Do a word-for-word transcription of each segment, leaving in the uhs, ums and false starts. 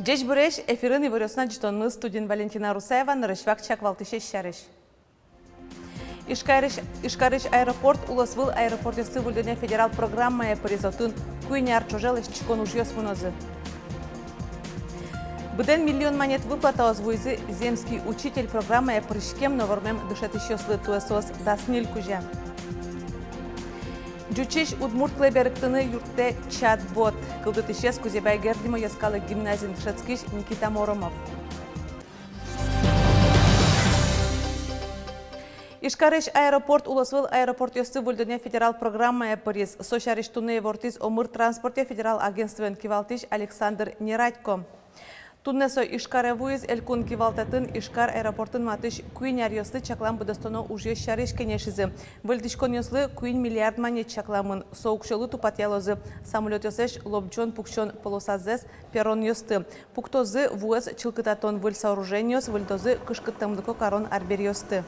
Ӟечбуресь! Эфирын иворъёсын ӝытонмы, студиын Валентина Русаева. Нырысь вакчияк валтӥсез сярысь. Ижкарысь, Ижкарысь аэропорт улосвыл аэропортъёсты выльдонъя федерал программае пыриз. Отын куинь ар ӵоже лэсьтӥськон ужъёс мынозы. Быдэн миллион манет выплатаос вуизы «Земский учитель» программае пыриськем но вормем дышетӥсьёслы. Туэ соос дас ньыль кузя. Ӟучысь удмурт кылэ берыктыны юрттэ чат-бот. Кылдытӥсез Кузебай Герд нимо йӧскалык гимназиын дышетскись Никита Моромов. Ижкарысь аэропорт улосвыл аэропортъёсты выльдонъя федерал программае пыриз. Со сярысь туннэ ивортӥз омыр транспортъя федерал агентствоен кивалтӥсь Александр Нерадько. Туннэ со Ижкаре вуиз. Элькун кивалтэтын Ижкар аэропортын матысь куинь аръёслы чаклам быдэстоно ужъёс сярысь кенешизы. Выльдӥськонъёслы куинь миллиард манет чакламын. Со уксёлы тупатъялозы самолётъёслэсь лобӟон-пуксён полосазэс, перронъёсты. Пуктозы вуэз чылкытатон выль сооружениос, выльдозы кышкыттэмлыко карон арбериосты.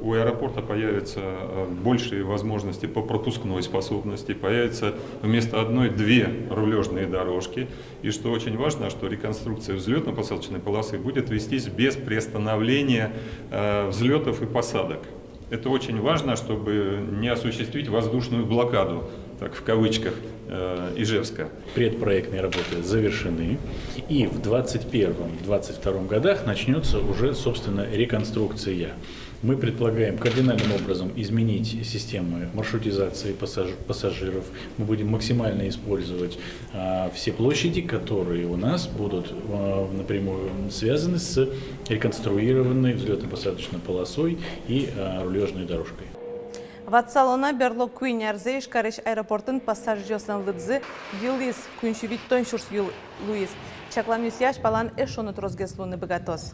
У аэропорта появятся, э, большие возможности по пропускной способности, появится вместо одной две рулежные дорожки. И что очень важно, что реконструкция взлётно-посадочной полосы будет вестись без приостановления, э, взлётов и посадок. Это очень важно, чтобы не осуществить воздушную блокаду, так в кавычках, э, Ижевска. Предпроектные работы завершены, и в двадцать первом, двадцать втором годах начнётся уже, собственно, реконструкция. Мы предполагаем кардинальным образом изменить системы маршрутизации пассаж-, пассажиров. Мы будем максимально использовать, а, все площади, которые у нас будут, а, напрямую связаны с реконструированной взлётно-посадочной полосой и, а, рулежной дорожкой. Ватсалом на, берло куинь арзэ Ижкарысь аэропортын пассажиръёслэн лыдзы йылӥз, куинь сю витьтон сюрс йыл луиз. Чакламъёсъя, азьпалан эшшо но тросгес луыны быгатоз.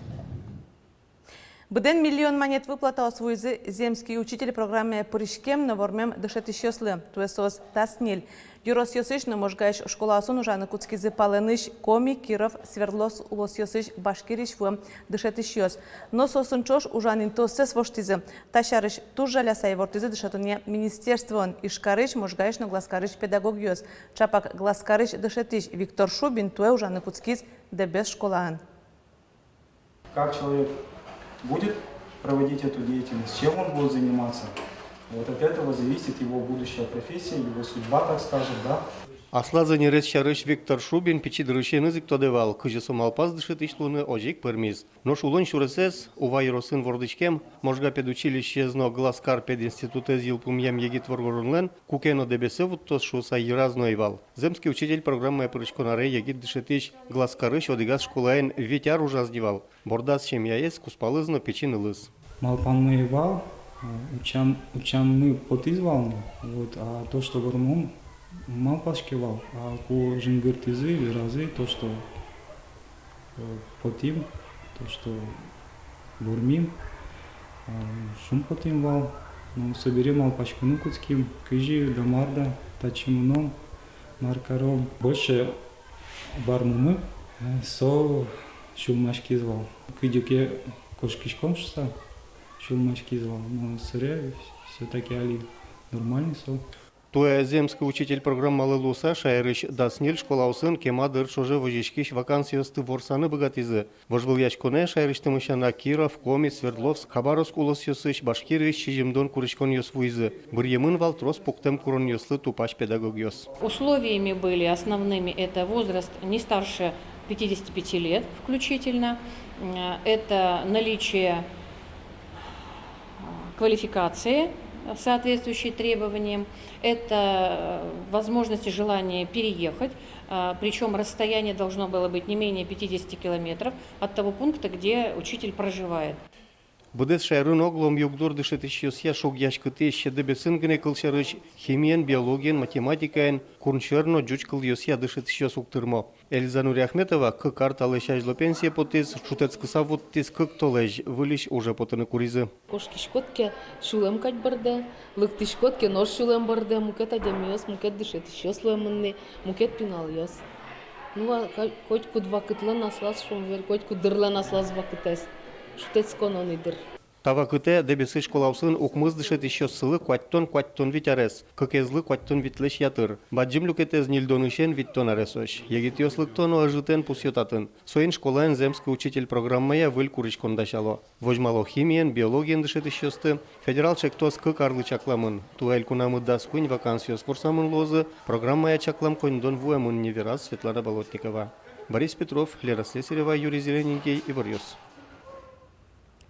Быдэн миллион манет выплатаос вуизы «Земский учитель» программае пыриськем но вормем дышетӥсьёслы. Туэ соос дас ньыль. Ёросъёсысь но Можгаысь школаосын ужаны кутскизы палэнысь Коми, Киров, Свердловск улосъёсысь, Башкириысь вуэм дышетӥсьёс. Но соосын ӵош ужан интыоссэс воштӥзы. Та сярысь туж жаляса ивортӥзы дышетонъя министерствоын Ижкарысь, Можгаысь но Глазкарысь педагогъёс. Чапак Глазкарысь дышетӥсь Виктор Шубин туэ ужаны кутскиз Дэбес школаын. Как человек будет проводить эту деятельность, чем он будет заниматься, вот от этого зависит его будущая профессия, его судьба, так скажем, да. Аслаз ӧнерез сярысь Виктор Шубин пичи дырысеныз ик тодэ вал, кызьы со малпаз дышетӥсь луыны, озьы ик пӧрмиз. Нош улон сюресэз, Ува ёросын вордӥськем Можга педучилищеез но Глазкар пединститутэз йылпумъям егит воргоронлэн куке но Дэбесэ вуттоз шуыса йыраз но ӧй вал. «Земский учитель» программае пыриськон аре егит дышетӥсь Глазкарысь одӥгаз школаын вить ар ужаз ни вал. Бордаз семьяез, кузпалыз но пичи нылыз. Малпанмы ӧй вал, а, утчан-, утчанмы потӥз вал но, вот, а то, что вормом, малпаське вал, а ку жингыртӥзы, веразы, то, что, э, потӥм, то, что вормим, а, шумпотӥм вал. Но собере малпаськыны кутским, кызьы да мар да татчы мыном, мар каром. Больше вормымы, э, со сюлмаськиз вал. Кыдёке кошкиськом шуыса сюлмаськиз вал, но собере всё-таки али нормальный со. Туэ «Земский учитель» программалы луыса шаерысь дас ньыль школаосын кема дыр ӵоже возиськись вакансиосты ворсаны быгатӥзы. Вожвылъяськонэ шаерысьтымы сяна Киров, Коми, Свердловск, Хабаровск улосъёсысь, Башкириысь сизьымдон куриськонъёс вуизы. Быръемын вал трос пуктэм куронъёслы тупась педагогъёс. Условиями были основными — это возраст не старше пятидесяти пяти лет включительно, м, это наличие квалификации, соответствующей требованиям, это, э, возможность и желание переехать, э, причём расстояние должно было быть не менее пятидесяти километров от того пункта, где учитель проживает. Быдэс шаерын оглом югдур дышетӥсьёсъя шугъяськытӥсь, Дэбесын гинэ, кылсярысь, химиен, биологиен, математикаен, кунсьӧр но ӟуч кылъёсъя дышетӥсьёс уг тырмо. Эльза Нуриахметова кык ар талэсь азьло пенсие потӥз, шутэтскыса вуттӥз кык толэзь, выльысь уже потыны куризы. Кошкиськод ке, сюлэм кадь бӧрдэ, лыктӥськод ке, нош сюлэм бӧрдэ, мукет адямиос, мукет дышетӥсьёс луэмын ни, мукет пиналъёс. Ну, а ка-, котькуд вакытлэн аслаз, шуом, вер, котькуд дырлэн аслаз вакытэз. Шутэтскон но ни дыр. Та вакытэ Дэбесы школаосын укмыс дышетӥсьёссылы куатьтон, куатьтон вить арес, кыкезлы куатьтон витьлэсь ятыр. Бадӟым люкетэз ньыльдонысен витьтон аресозь. Егитъёс лыкто но ӧжытэн пусъё татын. Соин школаын «Земский учитель» программая выль куриськон дасяло. Возьмало химиен, биологиен дышетӥсьёсты. Федерал ӵектос кык арлы чакламын. Туэ элькунамы дас куинь вакансиос ворсамын луозы. Программая чаклам коньдон вуэмын ни, вераз Светлана Болотникова. Борис Петров, Лера Слесарева, Юрий Зелененький, «Иворъёс».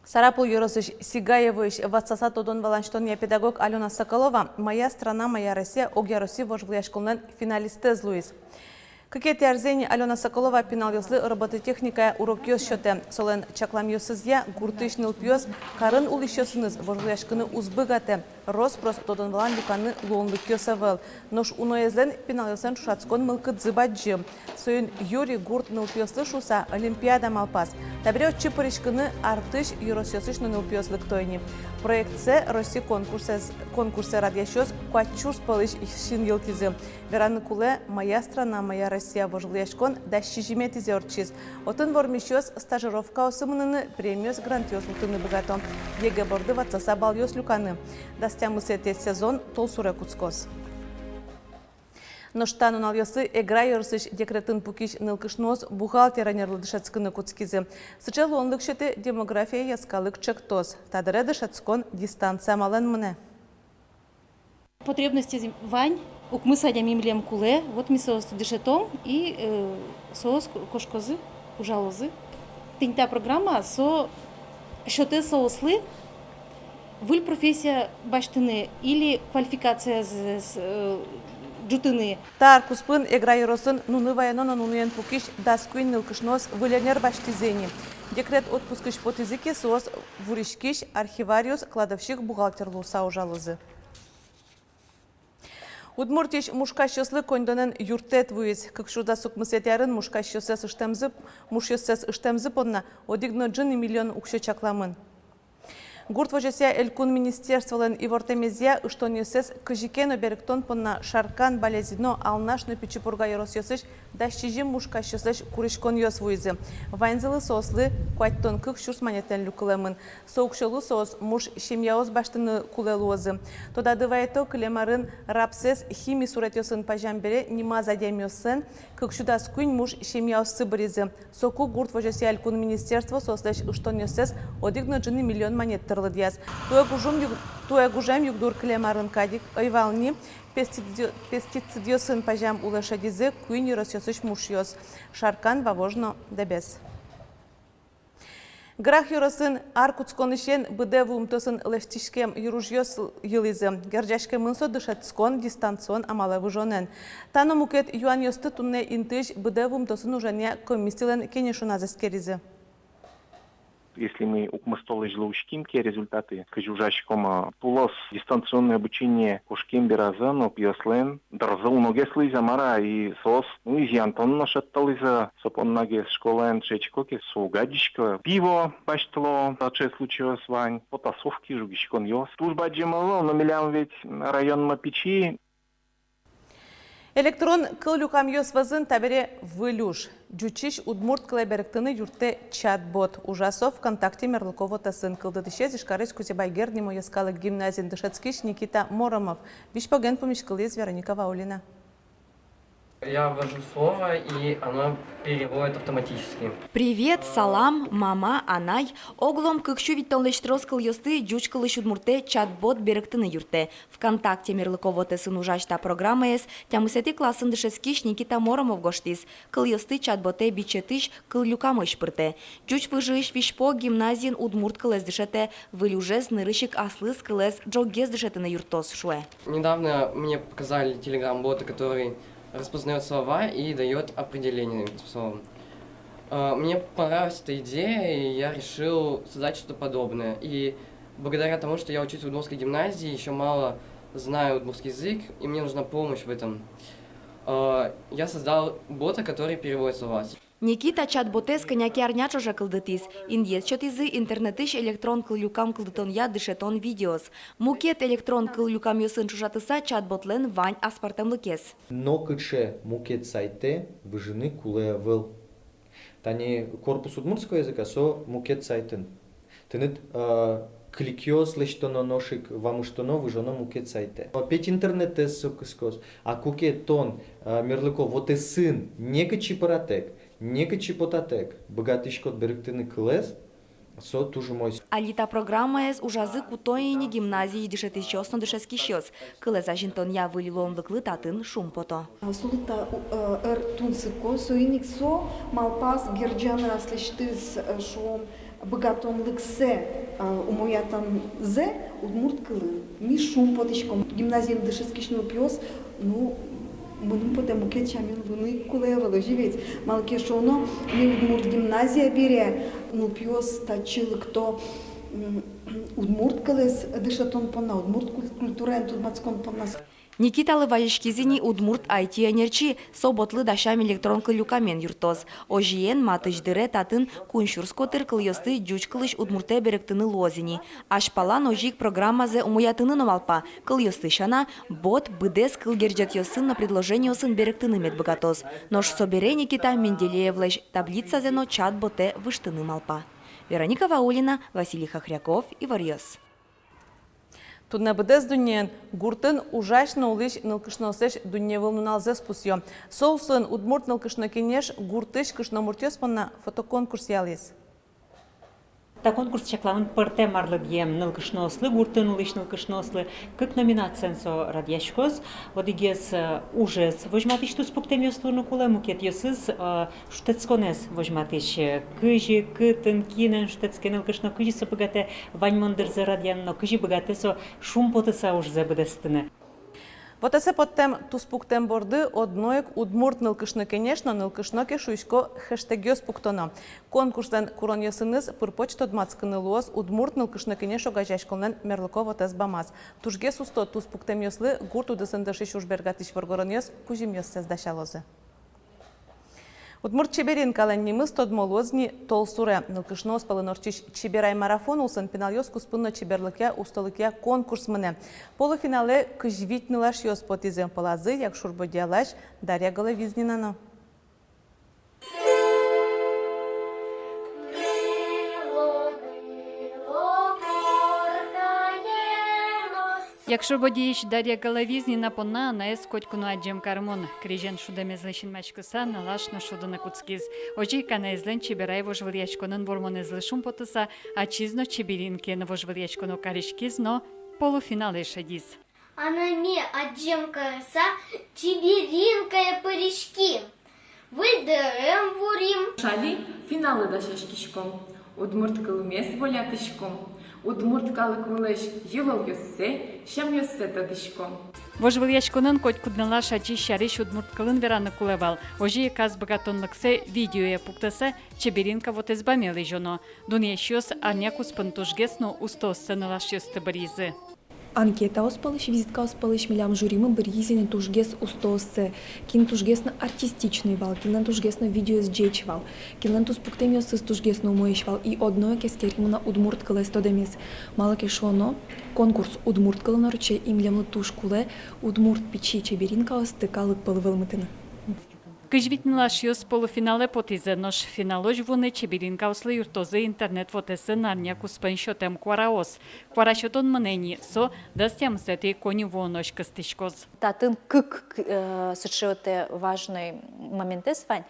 Сарапул ёросысь Сигаевоысь ватсаса тодон-валан сётонъя педагог Алёна Соколова «Моя страна, моя Россия» огъяросси вожвылъяськонлэн финалистэз луиз. Кыкетӥ арзэ ини Алёна Соколова пиналъёслы робототехникая урокъёс сётэ. Солэн чакламъёсызъя, гуртысь нылпиос карын улӥсьёсыныз вожвылъяськыны уз быгатэ, рос-прос тодон-валан люканы луонлыкъёс ӧвӧл. Нош уноезлэн пиналъёслэн ӵошатскон мылкыдзы бадӟым. Соин юри гурт нылпиослы шуыса олимпиада малпаз. Табере отчы пыриськыны артысь ёросъёсысь но нылпиос лыкто ини. Проектсэ Россия конкурсэз, конкурсэ радъясьёс куать сюрс пӧлысь син йылтӥзы. Вераны кулэ, «Моя страна, моя Россия» вожвылъяськон дас сизьыметӥзэ ортчиз. Отын вормисьёс стажировкаосы мыныны, премиос, грантъёс утыны быгато. ЕГЭ борды ватсаса баллъёс люканы. Дас тямысэтӥ сезон толсуре кутскоз. Нош та нуналъёсы Эгра ёросысь декретын пукись нылкышноос бухгалтер ӧнерлы дышетскыны кутскизы. Сыӵе луонлык сётэ «Демография» йӧскалык ӵектос. Та дыре дышетскон дистанция амалэн мынэ. Потребностез вань, укмыс адями милем кулэ, вот ми соосты дышетом, и, э, соос ко-, кошкозы, ужалозы. Тӥнь та программа, со сётэ соослы выль профессия басьтыны или квалификациязэс, э, ӝутыны. Та ар куспын Эгра ёросын нуны вайоно но нуныен пукись дас куинь нылкышноос выль ӧнер басьтӥзы ини. Декрет отпускысь потӥзы ке, соос вуриськись архивариус, кладовщик, бухгалтер луыса ужалозы. Удмуртиысь мушкасьёслы коньдонэн юрттэт вуиз. Кык сюрс дас укмысэтӥ арын мушкасьёссэс ыштэмзы, мушъёссэс ыштэмзы понна одӥг но ӝыны миллион уксё чакламын. Гурт возёсъя элькун министерстволэн ивортэмезъя, ыштонъёссэс кызьы ке но берыктон понна Шаркан, Балезино, Алнаш но Пичи Пурга ёросъёсысь дас сизьым мушкасьёслэсь куриськонъёс вуизы. Ваньзылы соослы куатьтон кык сюрс манетэн люкылэмын. Со уксёлы соос муш семьяос басьтыны кулэ луозы. Тодады вайто, кылем арын рапсэз хими суретъёсын пазям бере нимаз адямиослэн кык сю дас куинь муш семьяоссы быризы. Соку гурт возёсъя элькун министерство соослэсь ыштонъёссэс одӥг но ӝыны миллион манет тырлыдъяз. Туэ гужем юг-, туэ гужем югдур кылем арын кадь ик ӧй вал ни. Пестицидъё-, пестицидъёсын пазям улэ шедизы куинь ёросъёсысь мушъёс: Шаркан, Вавож но Дэбес. Грах ёросын ар кутсконысен быдэ вуымтэосын лэсьтӥськем йыружъёс йылӥзы. Герӟаськемын со дышетскон дистанцион амалэ выжонэн. Та но мукет юанъёсты туннэ интыысь быдэ вуымтэосын ужанъя комиссилэн кенешоназ эскеризы. Если ми укмыс толэзьлы учким ке результаты, кызьы ужаськом, а, тулыс дистанционное обучение кошкем беразы нылпиослэн дырзы уногес луиз-а, мар-а, и соос, ну, изъянтон но шедьтылӥзы. Со поннагес школаын дышетско ке, со уг адӟиськы. Пиво басьтыло, таӵе случайёс вань, потасовки, жугиськонъёс. Туж бадӟым ӧвӧл, но милям ведь районмы пичи. Электрон кыллюкамъёс вӧзын табере выль уж. Ӟучысь удмурт кылэ берыктыны юрттэ чат-бот. Ужа со ВКонтакте мерлыко вотэсын. Кылдытӥсез Ижкарысь Кузебай Герд нимо йӧскалык гимназиын дышетскись Никита Моромов. Визьпоген пумиськылӥз Вероника Ваулина. Я ввожу слово, и оно переводит автоматически. Привет, салам, мама, анай. Оглом кык сю витьтонлэсь трос кылъёсты ӟуч кылысь удмуртэ чат-бот берыктыны юрттэ. ВКонтакте мерлыко вотэсын ужась та программаез тямысэтӥ классын дышетскись Никита Моромов гожтӥз. Кылъёсты чат-ботэ бичетысь кыллюкамысь пыртэ. Ӟуч выжыысь визьпог гимназиын удмурт кылэз дышетэ. Выль ужез нырысь ик аслыз кылэз ӝоггес дышетыны юрттоз, шуэ. Недавно мне показали Telegram-бота, который распознаёт слова и даёт определение этим словам. Э, мне понравилась эта идея, и я решил создать что-то подобное. И благодаря тому, что я учусь в удмуртской гимназии, ещё мало знаю удмуртский язык, и мне нужна помощь в этом, э, я создал бота, который переводит слова. Никита чат-ботэз кӧня ке арня ӵоже кылдытӥз. Инъет сётӥзы интернетысь электрон кыллюкам кылдытонъя дышетон видеоос. Мукет электрон кыллюкамъёсын ӵошатыса, чат-ботлэн вань аспӧртэмлыкез. Нокыӵе мукет сайтэ выжыны кулэ ӧвӧл. Тани корпус удмуртского языка со мукет сайтын. Тыныд, э, Кликъёс лэсьтоно, нош ик вамыштоно, выжоно мукет сайтэ. Опять интернетэз со кыскоз. А куке тон, э, мерлыко вотэсын некытчы пыратэк, некытчы потатэк быгатӥськод берыктыны кылэз, со туж умой. Али та программаез ужазы куто ини гимназиысь дышетӥсьёс но дышетскисьёс. Кылэз азинтонъя выль луонлыклы татын шумпото. Солы та, э, ӧр тунсыко, соин ик со малпаз герӟаны аслэсьтыз, э, шуом, быгатонлыксэ, э, умоятонзэ удмурт кылын. Ми шумпотӥськом, гимназиын дышетскись нылпиос, ну, мыным потэ, мукет сямен луыны ик кулэ ӧвӧл, озьы ведь. Малы ке шуоно, ми удмурт гимназия бере, нылпиос татчы лыкто, м, удмурт кылэз дышетон понна, удмурт куль-, культураен тодматскон понна. Никиталы вазиськиз ини удмурт айти-ӧнерчи, со ботлы дасям электрон кыллюкамен юрттоз. Озьыен, матысь дыре татын куинь сюрс котыр кылъёсты ӟуч кылысь удмуртэ берыктыны луоз ини. Азьпалан озьы ик программазэ умоятыны но малпа, кылъёсты сяна, бот быдэс кылгерӟетъёсын но предложениосын берыктыны мед быгатоз. Нош собере Никита Менделеевлэсь таблицазэ но чат-ботэ выжтыны малпа. Вероника Ваулина, Василий Хохряков, «Иворъёс». Туннэ быдэс дуннеын гуртын ужась но улӥсь нылкышноослэсь дунневыл нуналзэс пусъё. Со улсын Удмурт нылкышно кенеш гуртысь кышномуртъёс понна фотоконкурс ялӥз. Та конкурс чакламын пӧртэм арлыдъем нылкышноослы, гуртын улӥсь нылкышноослы. Кык номинациен со радъяськоз. Одӥгез, э, ужез возьматӥсь туспуктэмъёс луыны кулэ, мукетъёсыз, э, шутэтсконэз возьматӥсь, э, кызьы, кытын, кинэн шутэтске нылкышно, кызьы со быгатэ ваньмон дырзэ радъяны но кызьы быгатэ со шумпотыса ужзэ быдэстыны. Вотэсэ поттэм туспуктэм борды одно ик Удмурт нылкышно кенеш но «Нылкышно ке» шуисько хэштегъёс пуктоно. Конкурслэн куронъёсыныз пыр-поч тодматскыны луоз Удмурт нылкышно кенеш огазеяськонлэн мерлыко вотэс бамаз. Тужгес усто туспуктэмъёслы гурт удысын тыршись уж бергатӥсь воргоронъёс кузьымъёссэс дасялозы. Удмурт чеберинкалэн нимыз тодмо луоз ни толсуре. Нылкышноос пӧлын ортчись «Чеберай-марафон» улсын пиналъёс куспын но чеберлыкъя, устолыкъя конкурс мынэ. Полуфиналэ кызь вить нылашъёс потӥзы, пӧлазы Якшур-Бӧдьялась Дарья Головизнина но. Якшур-Бӧдьяысь Дарья Головизнина понна анаез котьку но адӟем карымон. Крезен шудэмезлы синмаськыса, нылаш но шудыны кутскиз. Озьы ик анаезлэн «Чеберай» вожвылъяськонын вормонэзлы шумпотыса, ачиз но «Чеберинкаен» вожвылъяськоно кариськиз но полуфиналэ шедиз. Анаме адӟем карыса, «Чеберинкае» пыриським. Выль дэрем вурим. Нош али финаллы дасяськиськом. Удмурт кылмес волятӥськом. Удмурт калыкмылэсь йылолъёссэ, сямъёссэ тодӥськом. Вожвылъяськонын котькуд нылаш ачиз сярысь удмурт кылын вераны кулэ вал. Озьы ик ас быгатонлыксэ видеое пуктыса, «Чеберинка» вотэс баме лэзёно. Дунъясьёс арня куспын тужгес но устооссэ нылашъёсты быръизы. Анкетаос пӧлысь, визиткаос пӧлысь милям жюримы быръиз ини тужгес устооссэ, кин тужгес но артистичной вал, кинлэн тужгес но видеоез ӟеч вал, кинлэн туспуктэмъёсыз тужгес но умоесь вал, и одно ик эскерим на удмурт кылэз тодэмез. Малы ке шуоно, конкурс удмурт кылын ортче, и милемлы туж кулэ удмурт пичи чеберинкаосты калык пӧлы вӧлмытыны. Кызь вить нылашъёс полуфиналэ потӥзы, нош финалозь вуыны чеберинкаослы юрттозы интернет вотэсын арня куспын сётэм куараос. Куара сётон мынэ ини, со дас тямысэтӥ коньывуонозь кыстӥськоз. Татын кык, э, сыӵе вот, э, важной моментэз вань.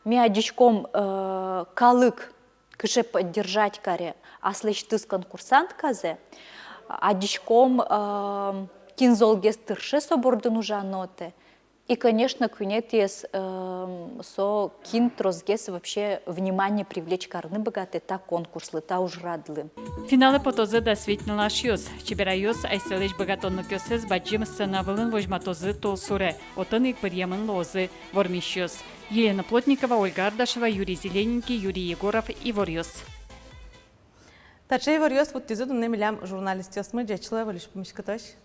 Ми адӟиськом, э, калык кыӵе поддержать каре аслэсьтыз конкурсантказэ, адӟиськом, э, кин золгес тырше со бордын ужаны отын. И, конечно, куинетӥез, эм, со кин тросгес вообще внимание привлечь карыны быгатэ та конкурслы, та ужрадлы. Финалэ потозы дас вить нылашъёс. Чеберайёс асьсэлэсь быгатонлыкъёссэс бадӟым сцена вылын возьматозы толсуре, отын ик быръемын луозы вормисьёс. Елена Плотникова, Ольга Ардашева, Юрий Зелененький, Юрий Егоров, «Иворъёс». Таӵе иворъёс вуттӥзы туннэ милям журналистъёсмы. Ӟеч луэ, выльысь пумиськытозь.